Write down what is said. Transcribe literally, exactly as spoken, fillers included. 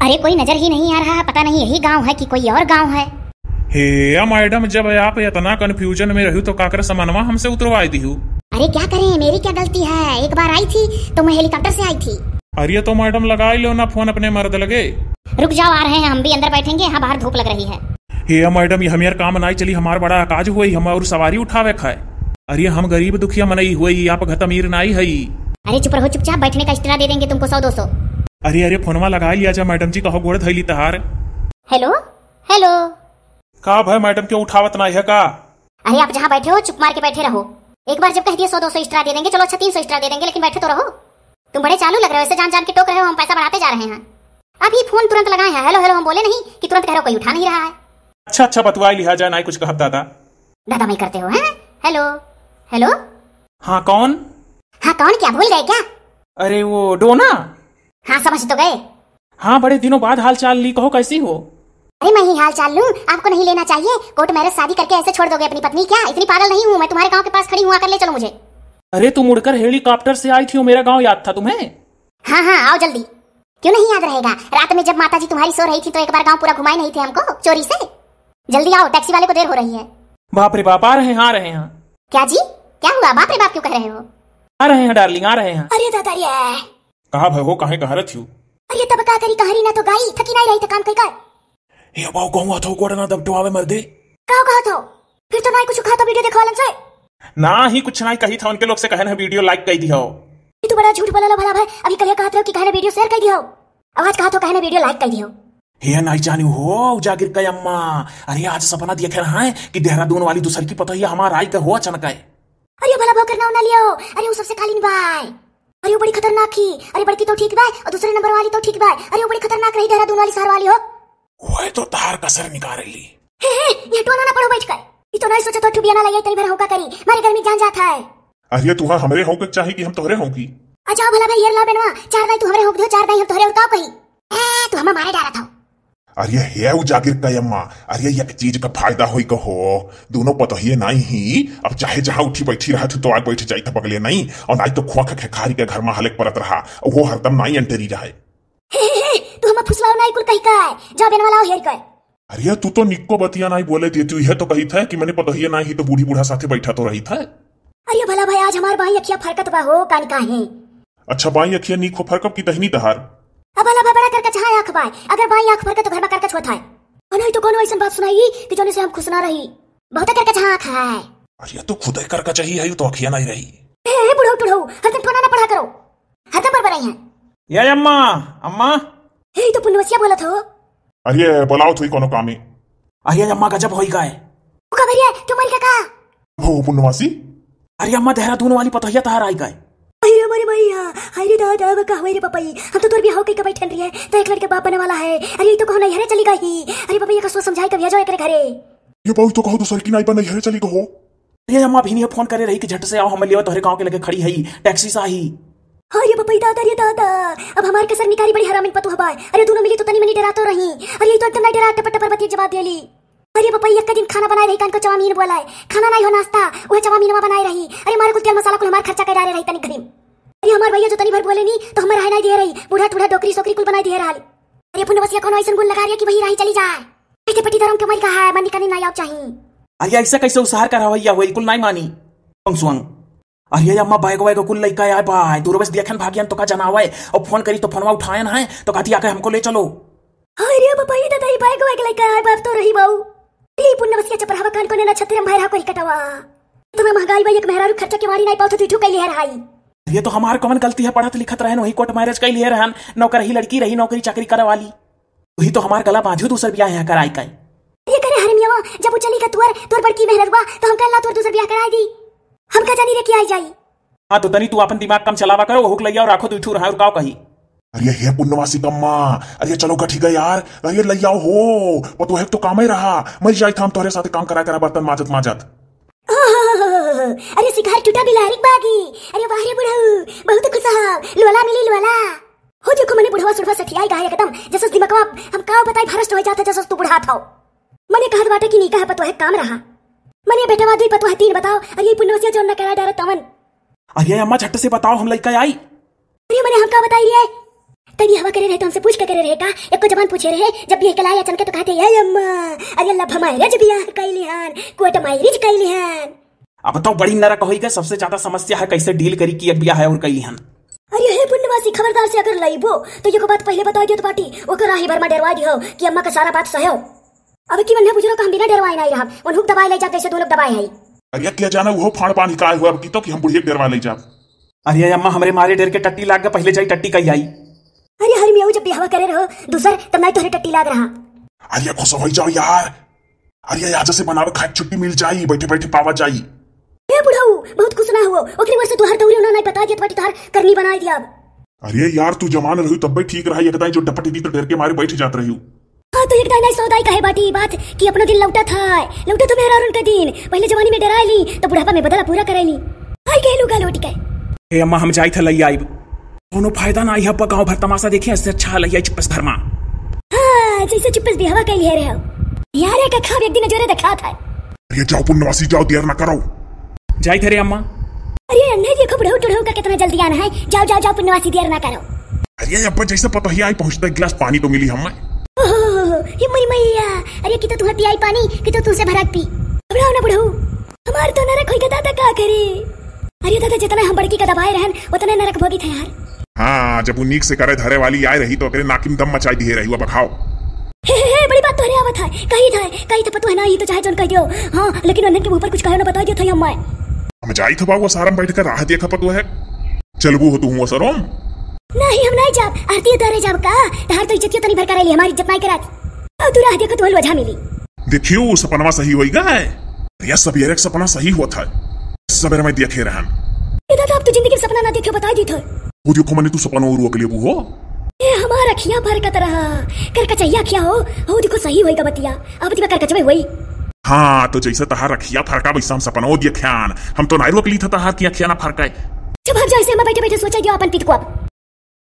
अरे, कोई नजर ही नहीं आ रहा है, पता नहीं यही गांव है कि कोई और गांव है। हे या मैडम, जब आप इतना confusion में रहू तो काकर सामानवा हमसे उतरवाई दिहू। अरे क्या करें, मेरी क्या गलती है, एक बार आई थी तो मैं helicopter से आई थी। अरे तो मैडम लगाई लो ना फोन अपने मर्द लगे। रुक जाओ, आ रहे हैं, हम भी अंदर बैठेंगे, यहाँ बाहर धूप लग रही है। हे या मैडम, ये हमार काम नाई चली, हमार बड़ा काज हुई, हम और सवारी उठावे खाए। अरे हम गरीब दुखिया मनई हुई, आप घत अमीर नाई हई। अरे चुप रहो चुपचाप, बैठने का extra दे देंगे तुमको सौ दो सौ। अरे अरे फोनवा लगा लिया जा मैडम जी, कहो गोड़ धैली तहार। हेलो, हेलो। का भय मैडम, क्यों उठावत नाई है का? अरे आप जहाँ बैठे हो चुप मार के बैठे रहो। एक बार जब कह दिए सौ दो सौ extra दे देंगे, चलो अच्छा तीन सौ extra दे देंगे, लेकिन बैठे तो रहो। तुम बड़े चालू लग रहे हो, ऐसे जान जान के टोक रहे हो, हम पैसा बढ़ाते जा रहे हैं। अभी फोन तुरंत लगाए हैं, हेलो हेलो हम बोले नहीं कि तुरंत कह रहे हो, कोई उठा नहीं रहा है। अच्छा अच्छा बतवाई लिहा जाए, नाई कुछ कहब दादा। दादा मैं करते हो हैं? हेलो, हेलो। हाँ कौन? हाँ कौन, क्या भूल गए क्या? अरे वो डोना। हाँ समझ तो गए। हाँ बड़े दिनों बाद हाल चाल ली, कहो कैसी हो? अरे मैं ही हाल चाल लूं, आपको नहीं लेना चाहिए। कोर्ट मैरिज शादी करके ऐसे छोड़ दोगे अपनी पत्नी क्या? इतनी पागल नहीं हूँ मैं, तुम्हारे गांव के पास खड़ी हूँ, आकर ले चलो मुझे। अरे तू मुड़कर हेलीकॉप्टर से आई थी, वो मेरा गांव याद था तुम्हें? हाँ हाँ आओ जल्दी। क्यों नहीं याद रहेगा? रात में जब माता जी तुम्हारी सो रही थी तो एक बार गांव पूरा घुमाए नहीं थे हमको चोरी से? जल्दी आओ, टैक्सी वाले को देर हो रही है। बाप रे बाप, आ रहे हैं, आ रहे हैं। क्या जी? क्या हुआ? बाप रे बाप क्यों कह रहे हो? आ रहे हैं डार्लिंग, आ रहे हैं। अरे दादा रे। कहा भय हो, काहे कहा रही हो? अरे तब का करी, कहरी ना तो गाई, थकी नहीं रही तो काम कई कर। ये बाऊ कहूँ हाथों गोड़ ना दबटवावे मर्दे। का कहा थो? फिर तो नाई कुछ कहा था वीडियो देखवालन से। ना ही कुछ नाई कही था, उनके लोग से कहे ना वीडियो लाइक कर दियो। ये तो बड़ा झूठ बोला लो भला भाई, अभी कल कहत रहो कि कहे ना वीडियो शेयर कर दियो, अब आज कहा थो कहे ना वीडियो लाइक कर दियो। हे नाई जानी हो, उजागिर का अम्मा, अरे आज सपना देखे रहा है कि देहरादून वाली दूसर की पतोहिया हमार आई के हो अचानक है। अरे भला भाव करना ना लियो, अरे वो सबसे खाली नहीं बाय। अरे वो बड़ी खतरनाक ही, अरे बड़की तो ठीक बाय और दूसरे नंबर वाली तो ठीक बाय, अरे वो बड़ी खतरनाक रही देहरादून वाली शहर वाली हो। ओए तो तार कसर निकाल ली। हे, हे, ये टोना ना पड़ो बैठ कर। ये तो नहीं सोचा तो ठुबिया ना लगे, तनी भर होका करी, मारे गर्मी जान जाता है। अरे तुहा हमरे होके चाही कि हम तोहरे होकी? आ जाओ भला भाई, ये ला बेनवा, चार दाई तू हमरे होक दो, चार दाई हम तोहरे, और का कही? ए, तू हमें मारे डारा था। अरे हे उजागिर का अम्मा, अरे एक चीज का फायदा होई कहो, दोनों पतोहिए नाई ही, अब चाहे जहाँ उठी बैठी रहा तू तो आग बैठ जाई था बगले नाई, और नाई तो खोख खेखारी के घर में हलक परत रहा, वो हरदम नाई एंटरी रहे। हे, हे, हे, तू हमें फुसलाओ नाई कुल कही का है, जा बेनवा लाओ हेर कर। अरे तू तो निक्को बतिया नाई बोले देती हुई है तो कही था कि मैंने पतोहिए नाई ही तो बूढ़ी बूढ़ा साथे बैठा तो रही था। अरे भला भाई आज हमार बाई अखिया फरकत बा हो, कान का है। अच्छा बाई अखिया नीक हो फरकब की दहिनी तहार? अब भला भाई बड़ा करके चाहे आँख बाय, अगर बाई आँख फरके तो घर में करके छोत है। और नहीं तो कोनो ऐसन बात सुनाई कि जोने से हम खुश ना रही। बहुत करके चाहे आँख है। अरे तू खुद करके चाहिए है, तो अखिया नहीं रही। ए, ए, बुढ़ऊ, टुढ़ऊ, हरदम टोना ना पड़ा करो। हरदम बरबराई हैं। ये अम्मा, अम्मा। ए, ई तो पुनवसिया बोलत हो। अरे, बोलाओ थोई कोनो कामे। अरे अम्मा, गजब होई गए। ओ का भैया, तू मर गया का? हो पुनवासी। अरे अम्मा, देहरादून वाली पतोहिया तहार आई गए। अरे हमारे भैया, हाय रे दादा, अब का हुआ रे पपई? हम तो तोर बियाह कइके बैठन रही है, तो एक लड़के बाप बने वाला है। अरे ई तो कहो नैहरे चली गई। अरे पपई, का सोच समझाई के भेजो एकरे घरे। ये बाऊ तो कहो दूसर की नाई बा नैहरे चली गहो। अरे अम्मा, अभी नहीं फोन करे रही कि झट से आओ, हम लेवा तोहरे गाँव के लगे खड़ी है, टैक्सी से आई। अरे पपई दादा रे दादा, अब हमार कसर निकारी बड़ी हरामिन पतोह बाय। अरे दोनों मिली तो तनी मनी डरा तो रही। अरे ई तो एकदम नहीं डरा, टपर टपर बतिया जवाब देली। अरे पपई एक दिन खाना बनाए रही, कान को चाउमीन बोलाए, खाना नहीं हो नाश्ता, वह चाउमीन में बनाए रही। अरे मारे कुल तेल मसाला कुल हमार खर्चा कर डारे रही तनी घरी। अरे हमार भैया जो तनी भर बोले नी तो हमें रहे नहीं दे रही, बूढ़ा टूढ़ा डोकरी सोकरी कुल बनाए दे रही। अरे पुनवसिया कोनो ऐसन गुण लगा रही है कि वही राही चली जाए। ऐसे पट्टीदारों के मरी का है, मन निकलने ना आओ चाहिए। अरे ऐसे कैसे उसार कर रहा है, बिल्कुल नहीं मानी। पंगसुअंग। अरे अम्मा, बैग वैग कुल लइका आए बा, दूर बस देखन भागियन तो का जनावे, और फोन करी तो फोनवा उठायन है, तो कहती आके हमको ले चलो। अरे बाबा, ये दादा, ये बैग वैग लइका आए बाप तो रही बाऊ। ई पुनवसिया चपरावा कान कोने ना छतरम भाई रहा कोई कटवा। इतना महंगाई बा, एक मेहरारू खर्चा के मारी नहीं पावत, तू इठू कैली है रहाई। ये तो हमार कवन गलती है, पढ़त लिखत रहन, वही कोर्ट मैरिज कैली है रहन, नौकर ही लड़की रही, नौकरी चाकरी करे वाली। वही तो हमार गला बांधू दूसर बियाह यहाँ कराई का। ये करे हरमियावा, जब उ चली का तुअर, तोर बड़की मेहररुआ, तो हमका ला तोर दूसर बियाह कराई दी। हमका जानी रे कि आई जाई। हाँ, तो तनी तू आपन दिमाग कम चलावा करो, ओहुक लइया और राखो दुई ठू रहा और काव कही। अरे हे पुण्यवासी कम्मा, अरे चलो गठी गए यार, अरे लइया हो, पतोहे तो कामे रहा, मर जाई था हम तोहरे साथे काम करा करा बर्तन माजत माजत। अरे सिखार टूटा बिलारिक बागी, अरे वाह रे बुढ़ऊ, बहुत खुश हो, लोला मिली लोला। हो देखो मने बुढ़वा सुढ़वा सठियाई गा है एकदम, जसस दिमकवा हम काव बताई भ्रष्ट हो जात है जसस तू बुढ़ात हो। मने कहत बाटे कि नीका है पतोहे काम रहा। मने बेटवा दुई पतोहे तीन बताओ, अरे ये पुण्यवसिया जौन न करा डारे तवन। अरे अम्मा झट से बताओ हम लइका आई। अरे मने हम का बताई रे? तब बियाहवा करे रहे तो हमसे पूछ के करे रहे का? एको जबान पूछे रहे? जब बियाह के लाए अचन के तो कहते, "ए अम्मा, अरे love marriage बियाह कैली हन, court marriage कैली हन।" अब तो बड़ी नरक होई गए, सबसे ज्यादा समस्या है कैसे deal करी कि एक बियाह है और कैली हन। अरे हे पुण्यवासी, खबरदार से अगर लइबो तो एगो बात पहिले बताई देत बाटी, ओकर राही भर में डरवा दिहो कि अम्मा के सारा बात सहो। अब की मन है बुजुर्ग, हम बिना डरवाए नहीं रहब, उन हुक दबाए ले जाब जैसे दोनों दबाए है। अरे क्या जाना वो फाड़ पानी काय हुआ अब की तो कि हम बुढ़िया के डरवा ले जाब। अरे अम्मा, हमरे मारे डर के टट्टी लाग गए, पहिले जाई टट्टी कही आई। अरे हर मियाऊ जब बियाह करे रहो दूसर, तब नहीं तोहरे टट्टी लाग रहा। अरे खुश हो जाओ यार, अरे आज से बनावे खाए छुट्टी मिल जाई, बैठे बैठे पावा जाई। ए बुढ़ऊ, बहुत खुश ना हुओ, ओकरे वर से तोहर दौरी उन्हें नहीं बता दिया, तुम्हारी तोहर करनी बनाई दिया अब। अरे यार, तू जवान रही तब भी ठीक रहा, एक दाई जो डपट दी तो डर के मारे बैठ जात रही। हाँ, तो एक दाई नहीं सौ दाई कहे बाटी ई बात कि अपनो दिन लौटत है, लौटत तो मेहरारून के दिन। पहले जवानी में डराए ली, तो बुढ़ापा में बदला पूरा करे ली। आई गए लुगा लौट के। ए अम्मा, हम जाई थे लई आइब। कोनो फायदा ना आई, हब्बा गाँव भर तमाशा देखिए, इससे अच्छा लई आई चुप्पस धर्मा। हाँ, जैसे चुप्पस बियाहवा कैली है रहे हो। यार, एक खाब एक दिन जोरे दिखात है। अरे जाओ पुण्यवासी, जाओ, देर ना करो। जाई थे रे अम्मा। अरे अन्ने देखो बुढ़ऊ टुढ़ऊ का कितना जल्दी आना है। जाओ, जाओ, जाओ पुण्यवासी, देर ना करो। अरे अब्बा, जैसे पतोहिया आई पहुँचता एक गिलास पानी तो मिली हमें। ओहो, ये मरी मैया, अरे कि तो तुम्हें पियाई पानी, कि तो तुमसे भरत पी। घबराओ ना बुढ़ऊ, हमार तो नरक होई गए दादा, का करे? अरे दादा, जितना हम बड़की का दबाए रहन, उतने नरक भोगी थे यार। हाँ, जब वो नीक से करे धरे वाली आए रही तो ओकरे नाकी में दम मचाई दिए रही, अब खाओ। हे, हे, हे, बड़ी बात तोहरे आवत है, कही था, कही था पतोह ना, ये तो चाहे जोन कह दियो। हाँ, लेकिन उन्हन के मुंह पर कुछ कहो ना, बताई दियो था हमें। हम जाई था बाबू, सारम बैठ कर राह देखा पतोह है। चलबू हो तू हुआ सरोम? नहीं, हम नहीं जाब। आरती उतारे जाब का? तहार तो इज्जतियो तनी भर करे ली, हमारी इज्जत नहीं कराती। अब तू राह देखो, तू हलवा झा मिली। देखियो, सपनवा सही होई गए। अरे सबेरे के सपना सही हुआ था। सबेरे मैं देखे रहन। ए दादा, अब तू जिंदगी में सपना ना देखियो, बताई दी था। वो देखो, मैंने तू सपना और रोक लेबू हो। ए हमार अखियां फरकत रहा, कर कचैया अखियां हो। हो देखो, सही होई का बतिया। अब बतिया कर कचवे होई। हाँ, तो जैसे तहार अखिया फरका वैसा हम सपना देख्यान। हम तो नहीं रोक ली था तहार की अखिया ना फरकाए। चुप, हम जैसे मैं बैठे बैठे सोचा दियो अपन पित को अब।